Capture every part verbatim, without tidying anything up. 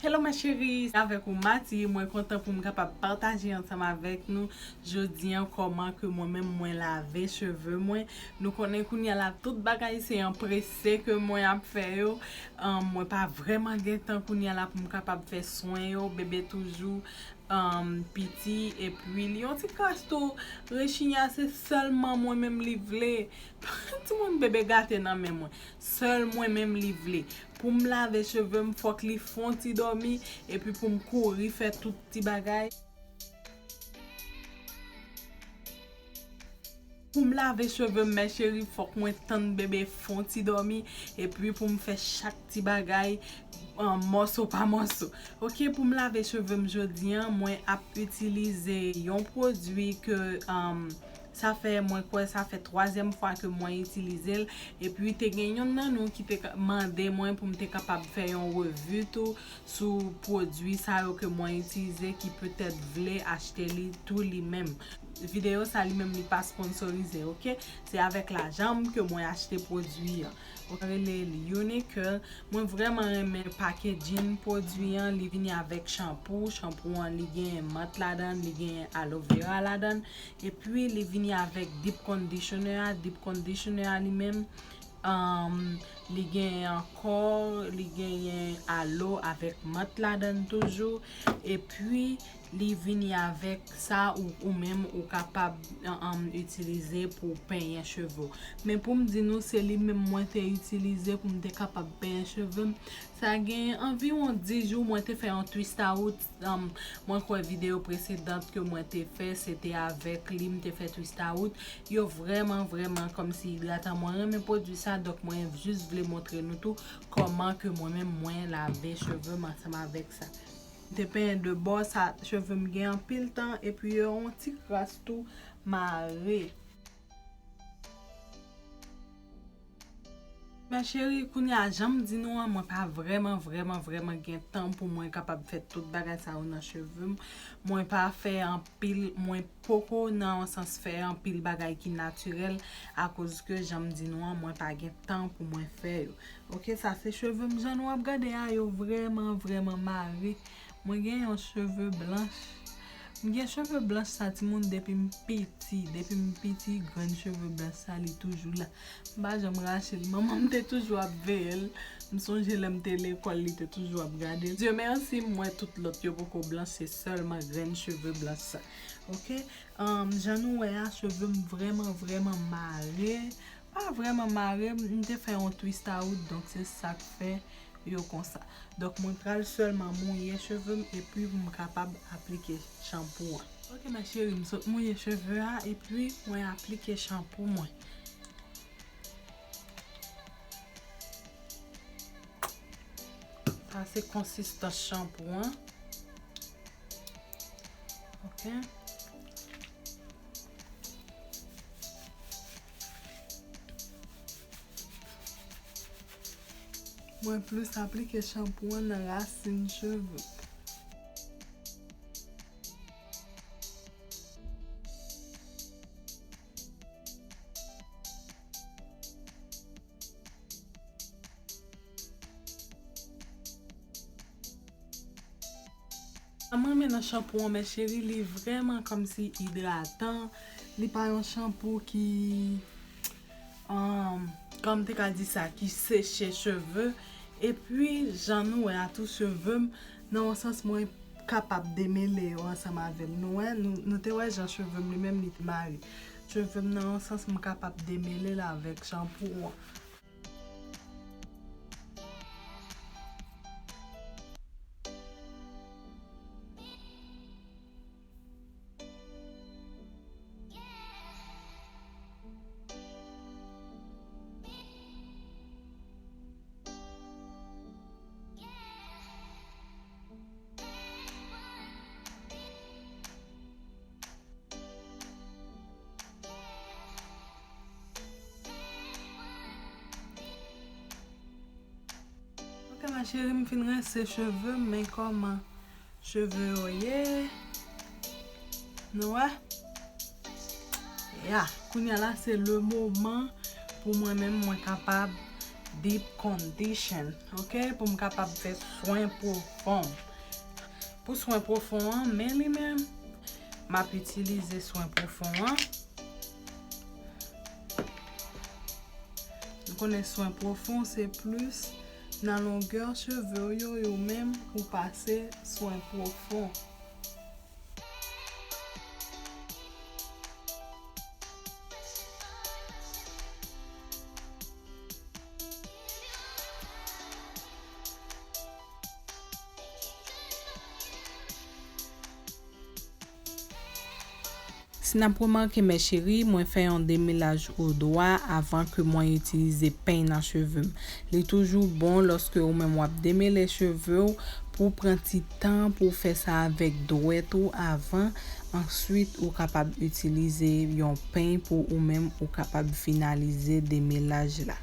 Hello ma chérie, se avèk ou Mati, mwen kontan pou m kapab pataje ansanm avèk nou jodi an kòman ke mwen menm mwen lave cheve mwen. Nou konnen kounye a la tout bagay se anprese ke mwen ap fè yo. Ahn, mwen pa vrèman gen tan kounye a la pou m kapab fè swen yo, bebe toujou ahn, piti, epi li yon ti kras tou. Rechigna se sèlman mwen menm li vle. Timoun bebe gate nan men mwen. Sèl mwen menm li vle. Pou m lave cheve m, fòk li fon ti dòmi, epi pou m kouri fè tout ti bagay. Pou m lave cheve m, mè cheri, fòk mwen tann bebe fon ti dòmi, epi pou m fè chak ti bagay, ahn, mòso pa mòso. Oke, pou m lave cheve m jodi an, mwen ap itilize yon pwodui ke, ahn, sa fè, mwen kwè sa fè twazyèm fwa ke mwen itilize l. Epi te gen yonn nan nou ki te ka, mande mwen pou m te kapab fè yon revi tou sou pwodui sa yo ke mwen itilize ki petèt vle achte li tou li menm. Videyo sa li menm li pa sponsorize, oke? Se avèk lajan m ke mwen achte pwodui an. Mwen rele l Unicurl. Mwen vrèman renmen packaging pwodui an. Li vini avèk chanpou. Chanpou an li gen mant ladan l, li gen aloe vera ladan l. Epi li vini avèk deep conditioner a. Deep conditioner a li menm, um, li gen ankò, li genyen aloe avèk mant ladan l toujou. Epi li vini avèk sa ou, ou menm ou kapab, um, itilize pou penyen cheve w. Men pou m di nou, se li menm mwen te itilize pou m te kapab penyen cheve m. Sa gen anviwon dis jou, mwen te fè yon twist out. Um, mwen kwè videyo presedan ke mwen te fè, se te avèk li, m te fè twist out. Yo vrèman, vrèman kòmsi idratan. Mwen renmen pwodui sa, donk mwen jis vle montre nou tou kòman ke mwen menm mwen lave cheve m ansanm avèk sa. M te penyen de bò, sa cheve m gen anpil tan, epi yo yon ti kras tou mare. Mè cheri, kounye a, jan m di nou an, mwen pa vrèman, vrèman, vrèman gen tan pou mwen kapab fè tout bagay sa yo nan cheve m. Mwen pa fè anpil, mwen poko nan yon sans fè anpil bagay ki natirèl, akoz ke jan m di nou an, mwen pa gen tan pou mwen fè yo. Oke, sa se cheve m, jan nou ap gade a, yo vrèman, vrèman mare. Mwen gen yon cheve blanch. M gen cheve blanch sa, timoun, depi m piti. Depi m piti, grenn cheve blanch sa, li toujou la. M pa janm rache l. Manman m te toujou ap veye l. M sonje lè m te lekòl, li te toujou ap gade l. Dye mèsi, m wè tout lòt yo poko blanch, se sèlman grenn cheve blanch sa. Oke? Ahn, jan nou wè a, cheve m vrèman, vrèman mare. Pa vrèman mare, m te fè yon twist out, donk se sa k fè yo konsa. Donk, mwen pral sèlman mouye cheve m epi pou m kapab aplike chanpou an. Oke, ma chérie, m sot mouye cheve a epi mwen aplike chanpou mwen. Sa se konsistans chanpou an. Oke. Mwen plis aplike chanpou an nan rasin cheve m. Sa m renmen nan chanpou an, mè cheri, li vrèman kòmsi idratan. Li pa yon chanpou ki, um, kòm te ka di sa, ki seche cheve. Epi, jan nou wè a tou, cheve m, nan yon sans, mwen kapab demele yo ansanm avè l. Nou wè, nou, nou te wè jan cheve m li menm li te mare. Cheve m, nan yon sans, m kapab demele l avèk chanpou an. Ok, ma chérie, m fin rense cheve m, men kòman cheve yo ye? Nou wè? Ya, kounye a la, se le moman pou mwen menm, mwen kapab deep condition, ok? Pou m kapab fè swen pwofon. Pou swen pwofon an, men li menm, m ap itilize swen pwofon an. Nou konnen swen pwofon se plis nan longè cheve w yo, yo menm ou pase swen pwofon. Si n ap remake, mè cheri, mwen fè yon demelaj odwa avan ke mwen itilize peny nan cheve m. Li toujou bon lòske ou menm w ap demele cheve w pou w pran ti tan pou w fè sa avèk dwèt ou avan. Answit, ou kapab itilize yon peny pou ou menm ou kapab finalize demelaj la.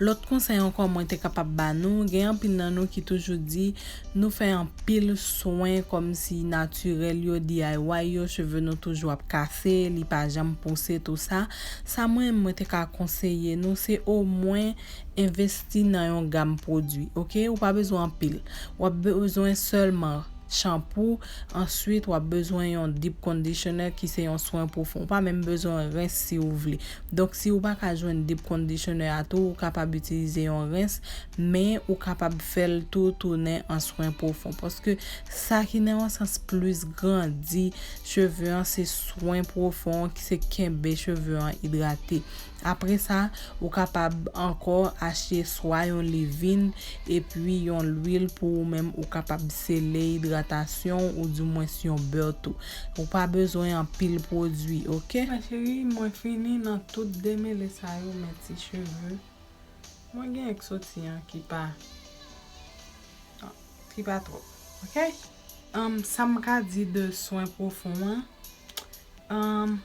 Lòt konsèy ankò mwen te kapab ba nou, gen anpil nan nou ki toujou di nou fè anpil swen kòmsi natirèl yo, D I Y yo, cheve nou toujou ap kase, li pa janm pouse, tou sa. Sa mwen, mwen te ka konseye nou, se omwen envesti nan yon gam pwodui, ok? Ou pa bezwen anpil. W ap bezwen sèlman chanpou, answit w ap bezwen yon deep conditioner ki se yon swen pwofon. Ou pa menm bezwen rens si w vle. Donk, si ou pa ka jwenn deep conditioner a tou, ou kapab itilize yon rens, men ou kapab fè l tou tounen an swen pwofon. Paske sa ki nan yon sans plis grandi cheve an, se swen pwofon ki se kenbe cheve an idrate. Apre sa, ou kapab ankò achte swa yon livin, epi yon lwil pou ou menm ou kapab sele idratasyon ou dimwens yon bè tou. Ou pa bezwen anpil pwodui, ok? Mè cheri, mwen fini nan tout demele sa yo, men ti cheve mwen gen k soti an ki pa, ki pa twòp, ok? Anm, sa m ka di de swen pwofon an, anm,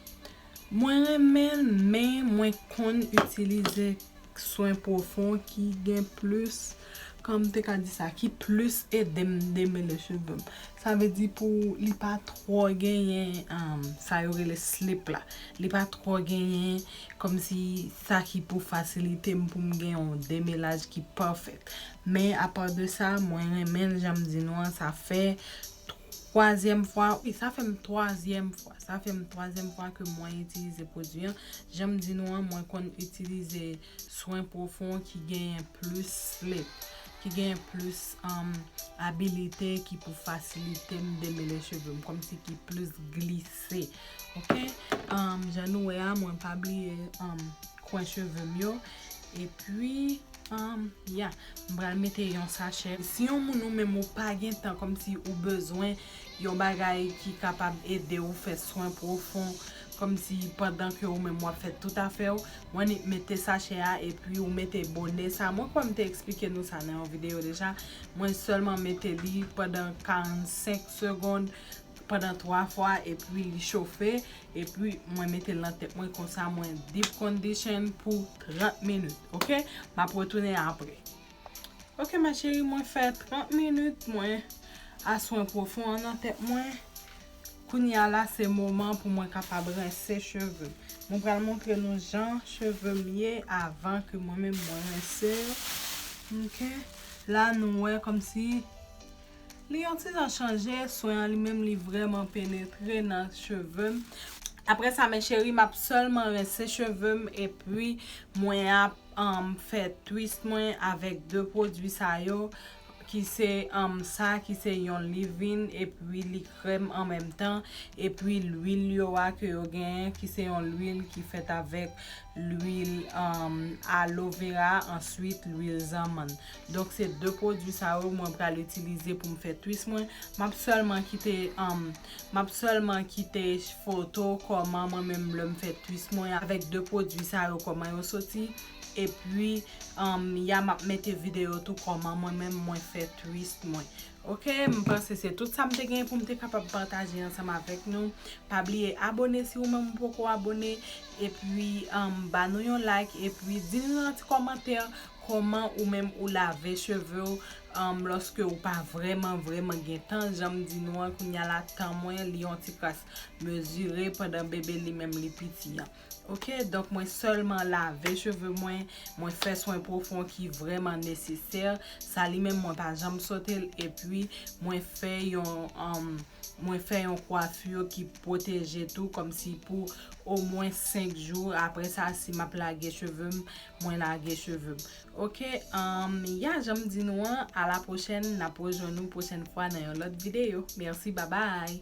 mwen renmen l, men mwen konn itilize swen pwofon ki gen plis, kòm m te ka di sa, ki plis ede m demele cheve m. Sa vle di pou li pa twò genyen, anm, sa yo rele slip la. Li pa twò genyen kòmsi sa ki pou fasilite m pou m gen yon demelaj ki pafè. Men apa de sa, mwen renmen l, jan m di nou an, sa fè twazyèm fwa, wi, sa fè m twazyèm fwa. Sa fè m twazyèm fwa ke mwen itilize pwodui an. Jan m di nou an, mwen konn itilize swen pwofon ki genyen plis slip, ki genyen plis, um, abilite ki pou fasilite m demele cheve m, kòmsi ki plis glise. Ok? Um, jan nou wè a, mwen pa bliye, um, kwen cheve m yo. Epi, um, ya, m pral mete yon sachè. Si yon moun ou menm ou pa gen tan, kòmsi ou bezwen yon bagay ki kapab ede w fè swen pwofon, kòmsi pandan ke ou menm w ap fè tout afè w, ou annik mete sachè a epi ou mete bone sa. Mwen kwè m te eksplike nou sa nan yon videyo deja. Mwen sèlman mete li pandan karannsenk segonn, pandan twa fwa, epi li chofe, epi mwen mete l nan tèt mwen konsa, mwen deep condition pou trant minit, ok? M ap retounen apre. Ok, ma chérie, mwen fè trant minit, mwen a swen pwofon an nan tèt mwen. Kounye a la, se moman pou mwen kapab rense cheve m. Mwen pral montre nou jan cheve m ye avan ke mwen menm mwen rense yo. Ok? La, nou wè kòmsi li yon ti jan chanje, swen an li menm li vrèman penetre nan cheve m. Apre sa, mes chéries, m ap sèlman rense cheve m epi mwen ap, um, fè twist mwen avèk de pwodui sa yo, ki se, um, sa ki se yon leave-in epi li krèm an menm tan, epi lwil yo a ke yo genyen ki se yon lwil ki fèt avèk lwil, um, aloe vera, answit lwil zanmann. Donk, se de pwodui sa yo mwen pral itilize pou m fè twist mwen. M ap sèlman kite, um, m ap sèlman kite foto kòman mwen menm lè m fè twist mwen avèk de pwodui sa yo, kòman yo soti. Epi, um, ya m ap mete videyo tou kòman mwen menm mwen fè twist mwen. Ok, m panse se tout sa m te gen pou m te kapab pataje ansanm avèk nou. Pa bliye abone si ou menm ou poko abone. Epi, um, ba nou yon like. Epi, di nou nan ti kòmantè kòman ou menm ou lave cheve w, um, lòske ou pa vrèman, vrèman gen tan. Jan m di nou an, kounye a la, tan mwen, li yon ti kras mezire pandan bebe li menm li piti an. Ok, donk mwen sèlman lave cheve mwen, mwen fè swen pwofon ki vrèman nesesè. Sa li menm mwen pa janm sote l, epi mwen fè yon, um, mwen fè yon kwafi ki pwoteje tou, kòmsi pou omwen senk jou. Apre sa, si m ap lage cheve m, mwen lage cheve m. Ok, um, ya, jan m di nou an, a la pwochèn, n ap rejwenn nou pwochèn fwa nan yon lòt videyo. Mèsi, babay!